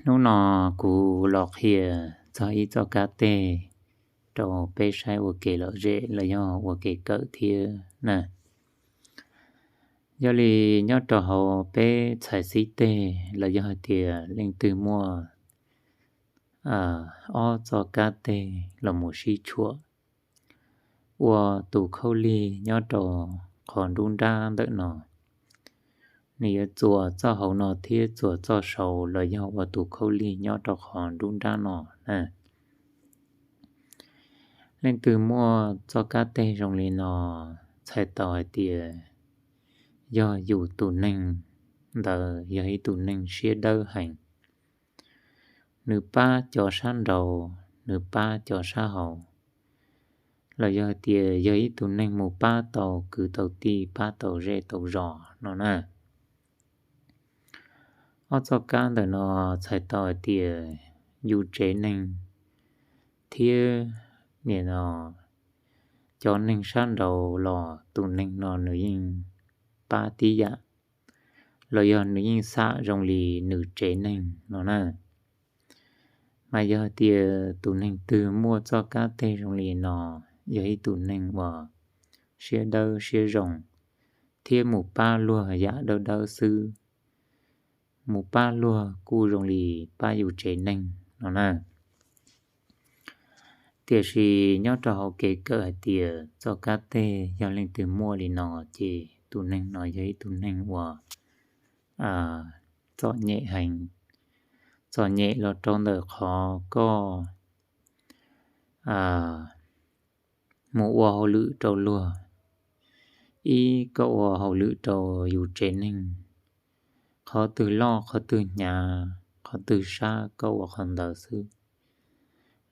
Hnub no kuv los qhia txog ib txoj kab teg rau peb saib ua kev lom zem los yog ua kev kawm thiab na. Yog li nyob rau hauv peb txhais xib teg los yog hais tias leej twg muaj ob txoj kab teg los mus sib tshuam ua tus khaub lig nyob rau qhov nruab nrab ntawm no, nws yuav txuas txoj hauv no thiab txuas txoj saud los yog ua tus khaub lig nyob rau qhov nruab nrab no na. Leej twg muaj txoj kab teg zoo li no, txhais tau hais tias yog yus tus neeg ntawd yog ib tus neeg siab dawb heev. Nws pab cov sab nraud, nws pab cov sab hauv, los yog tias yog ib tus neeg mus pab tau kwv tau tij, pab tau zej tau zos no na. Ob txoj kab ntawm no txhais tau hais tias yus tsev neeg thiab nim no cov neeg sab nraud los tus neeg no nws yeej pab tib yam, los yog nws yeej xam zoo li nws tsev neeg no na. Mas yog tias tus neeg twg muaj txoj kab teg zoo li no, yog ib tus neeg uas siab dawb siab zoo thiab mus pab luag yam dawb dawb xwb, mus pab luag kuj zoo li pab yus tsev neeg no na. Tiam sis nyob rau hauv kev kawm hais tias txoj kab teg yog leej twg muaj li no ces tus neeg no yog ib tug neeg uas txom nyem heev, txom nyem los rau ntawm qhov koj mus ua hauj lwm rau luag. Ib, koj ua hauj lwm rau yus tsev neeg, qhov twg loj qhov twg hnyav qhov twg sab koj ua qhov ntawd xwb,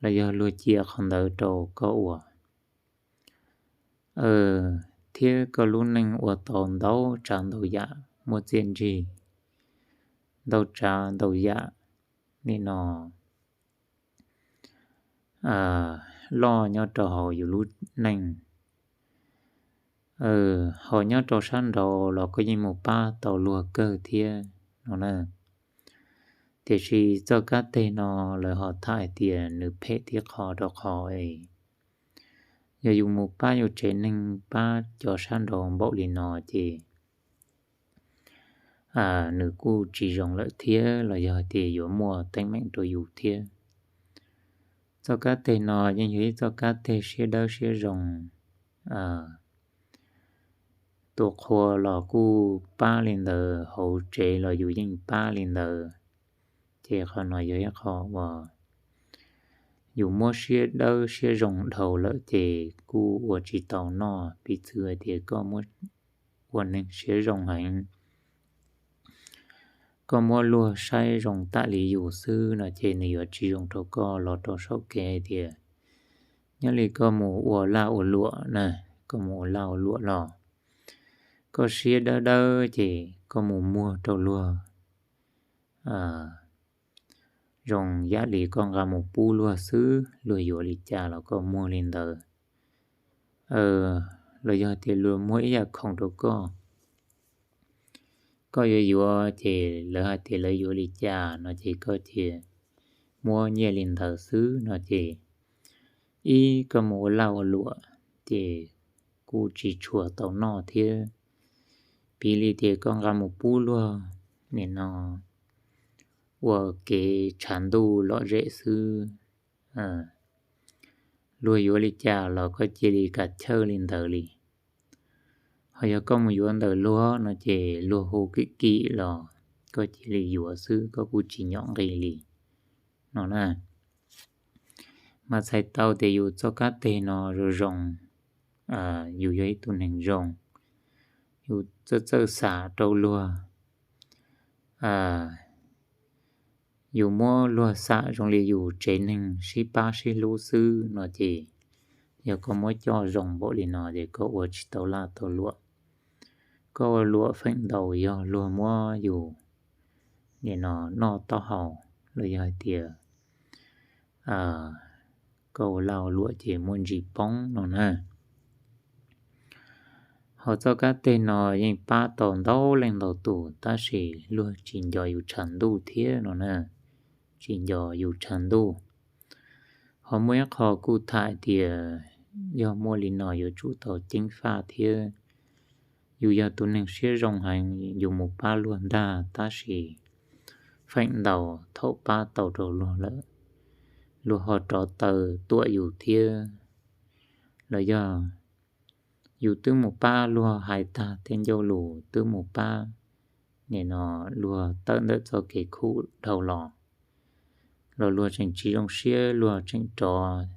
los yog luag cia qhov ntawd rau koj ua. Thiab koj lub neej ua tau ntau tsav ntau yam muaj txiaj ntsig, ntau tsav ntau yam nim no loj nyob rau hauv yus lub neej. Ho nyob rau sab nraud los koj yeej mus pab tau luag kawg thiab no na. Tiam sis txoj kab teg no lawv ho tham hais tias nws phem tib qho rau qhov es yog yus mus pab yus tsev neeg pab cov sab nraud npaum li no ces nws kuj tsis zoo lawm thiab los yog tias yuav muaj teeb meem rau yus thiab. Txoj kab teg no yeej yog ib txoj kab teg siab dawb siab zoo. Tus qhua los kuj pab li ntawd, hauv tsev los yus yeej pab li ntawd. Ces qhov no yog ib qho uas yus muab siab dawb siab zoo dhau lawm ces kuj ua tsis tau noj. Piv txwv hais tias koj muab ua neeg siab zoo heev, koj muab luag saib zoo tam li yus xwb no ces nws yuav tsis zoo rau koj los rau saum kev hais tias nyob li koj mus ua laj ua luam na, koj mus ua laj ua luam los koj siab dawb dawb ces koj mus muag rau luag zoo yam li koj nqa mus pub luag xwb, luag yuav li cas los koj muag li ntawd. Los yog tias luag muag ib yam khoom rau koj, koj yuav yuav ces lawv hais tias lawv yuav li cas no ces koj cia muab nyiaj li ntawd xwb no ces ib, koj mus ua laj ua luam ces kuj tsis tshua tau noj thiab. Piv li tias koj nqa mus pub luag nim no ua kev tshav ntuj lom zem xwb, luag yuav li cas los koj cia li kam chawj li ntawd li. Ho yog koj mus yuav ntawm luag no ces luag hu kim kim los koj cia li yuav xwb, koj kuj tsis nyom nqi li no na. Mas txhais tau tias yus txoj kab teg no zoo zoo, yus yog ib tug neeg zoo, yus txawj txawj xam rau luag, yus muab luag xam zoo li yus tsev neeg sib pab sib hlub xwb no ces yog koj muab coj zoo npaum li no ces koj ua tsis tau laj tau luam. Koj ua luam feem ntau yog luag muab yus nim no noj taub hau los yog hais tias koj ua laj ua luam ces muaj ntsis poob no na. Ho txoj kab teg no yeej pab tau ntau leej ntau tus tab sis luag tsis nco yus tshav ntuj thiab no na. tsis nco yus tshav ntuj. Ho muaj ib qho kuj tham tias yog muaj li no yuav tsum tau ceev faj thiab. Yus yog tus neeg siab zoo heev, yus mus pab luag ntag tab sis feem ntau thaum pab tau rau luag lawm, luag ho rov taw tuam yus thiab. Los yog yus twb mus pab luag hais tag tej ncauj lus, twb mus pab nim no luag tawm ntawm txoj kev khuv dhau los, los luag tseem tsis zoo siab, luag tseem rov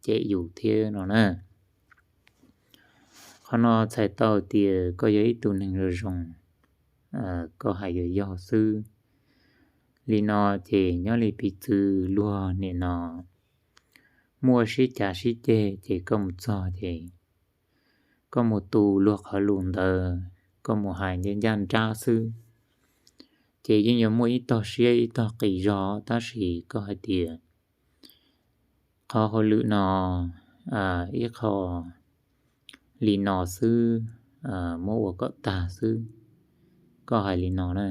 cem yus thiab no na. Qhov no txhais tau tias koj yog ib tug neeg zoo zoo, koj hais yog yog xwb. Li no ces nyob li piv txwv luag nim no muaj sib cav sib ceg ces koj mus txog ces koj mus tu luag qhov lus ntawd, koj mus hais ncaj ncaj nrab xwb, ces yeej yuav muaj ib tog siab ib tog qis zog, tab sis koj hais tias qhov hauj lwm no ib qho li no xwb, muab ua kom tag xwb, koj hais li no na.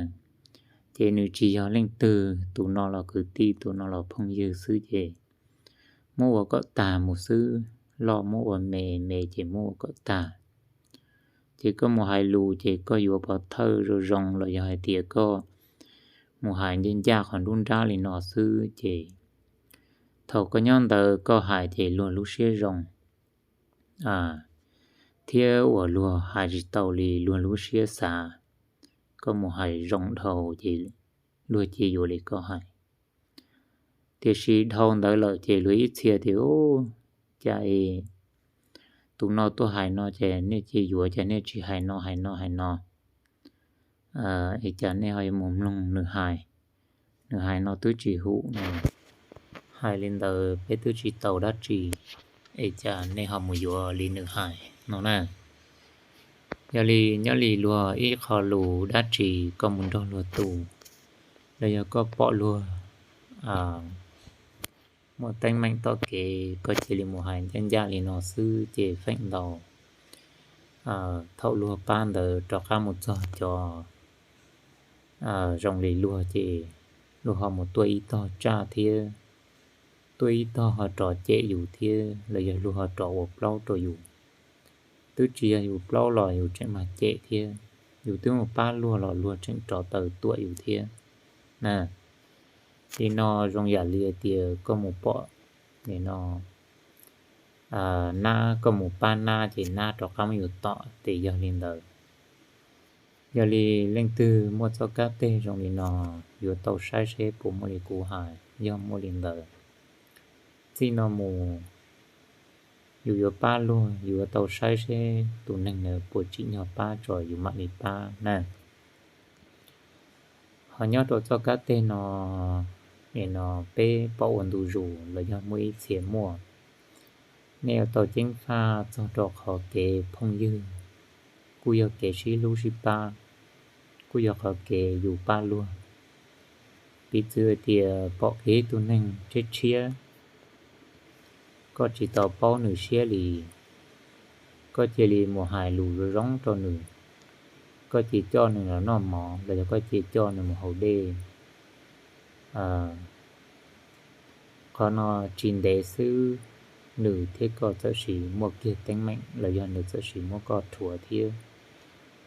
Ces nws tsis yog leej twg, tus no los kwv tij, tus no los phooj ywg xwb ces muab ua kom tag mus xwb, loj muab ua me, me ces muab ua kom tag. Ces koj mus hais lus ces koj yuav pov thawj zoo zoo los yog hais tias koj mus hais ncaj ncaj qhov nruab nrab li no xwb ces thaum koj nyob ntawd koj hais ces luag lub siab zoo, thiab uas luag hais tsis tau li luag lub siab xav. Koj mus hais zoo dhau ces luag cia yuav li koj hais. Tiam sis dhau ntawd lawm ces luag ib txhia tias, cas es tus no tuaj hais no ces nej cia yuav, cas nej tsis hais no hais no hais no, es cas nej ho yuav mus mloog nws hais, nws hais no twb tsis hum no, hais li ntawd peb twb tsis tau dab tsi, es cas nej ho mus yuav li nws hais no na. Yog li nyob li luag ib qho lus dab tsi koj mus nrog luag tu, los yog koj pom luag muaj teeb meem tom kev koj cia li mus hais ncaj ncaj li no xwb ces feem ntau thaum luag pab ntawd rov qab mus txog cov zoo li luag ces luag ho mus tuaj ib tog tsaj thiab, tuaj ib tog ho rov cem yus thiab los yog luag ho rov ua plaub rau yus. Twb tsis yog yus plaub los yus tseem mag cem thiab. Yus twb mus pab luag los luag tseem rov taw tuam yus thiab na. Li no zoo yam li tias koj mus pom nim no nab, koj mus pab nab ces nab rov qab muab yus tom ces yog li ntawd. Yog li leej twg muaj txoj kab teg zoo li no yuav tau saib seb puas muaj li kuv hais. Yog muaj li ntawd, txij no mus yus yuav pab luag yus yuav tau saib seb tus neeg ntawd puas tsim nyog pab tso yus mam li pab na. Ho nyob rau txoj kab teg no, nim no peb pom ua ntu zus los yog muaj ib txhia muaj, nej yuav tau ceeb faj txog rau qhov kev phooj ywg, kuj yog kev sib hlub sib pab, kuj yog qhov kev yus pab luag. Piv txwv hais tias pom kiag ib tug neeg tshiab tshiab, koj tsis tau paub nws siab li, koj cia li mus hais lus zoo zoo rau nws, koj cia coj nws los noj mov los yog koj cia coj nws mus haus dej. Qhov no tsis ntev xwb, nws thiab koj txawm sis muaj kiag teeb meem los yog nws txawm sis muab koj rhuav thiab,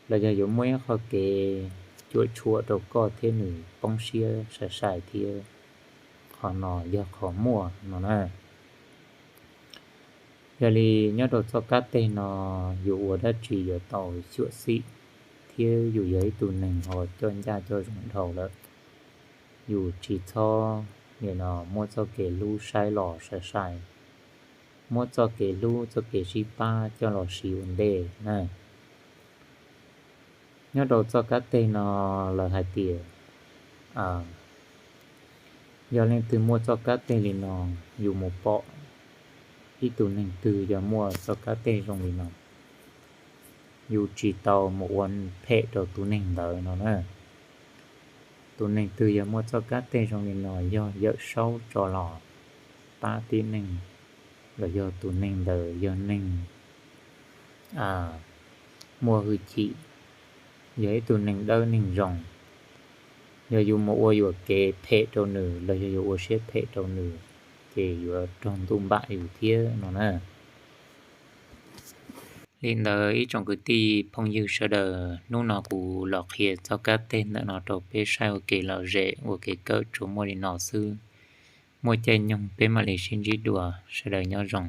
los yog yuav muaj ib qho kev cuam tshuam rau koj thiab nws poob siab sai sai thiab. Qhov no yog qhov muaj no na. Yog li nyob rau txoj kab teg no, yus ua dab tsi yuav tau xyuam xim thiab yus yog ib tug neeg ho coj ncaj coj zoo dhau lawm, yus tsis txhob nim no muab txoj kev hlub saib los sai sai, muab txoj kev hlub txoj kev sib pab coj los siv ua ntej na. Nyob rau txoj kab teg no lawv hais tias yog leej twg muaj txoj kab teg li no, yus mus pom ib tug neeg twg yog muaj txoj kab teg zoo li no, yus tsis tau mus ua phem rau tus neeg ntawd no na. Tus neeg twg yog muaj txoj kab teg zoo li no yog Yawm Saub tso los pab tib neeg, los yog tus neeg ntawd yog neeg muaj hwj chim, yog ib tug neeg dawb neeg zoo, yog yus mus ua yuam kev phem rau nws los yog yus ua siab phem rau nws, ces yuav raug ntuj npam yus thiab no na. Li ntawd ib tsoom kwv tij phooj ywg sawv daws, hnub no kuv los qhia txoj kab teg ntawm no rau peb saib ua kev lom zem ua kev kawm tsuas muaj li no xwb. Muaj caij nyoog peb mam li sib ntsib dua, sawv daws nyob zoo.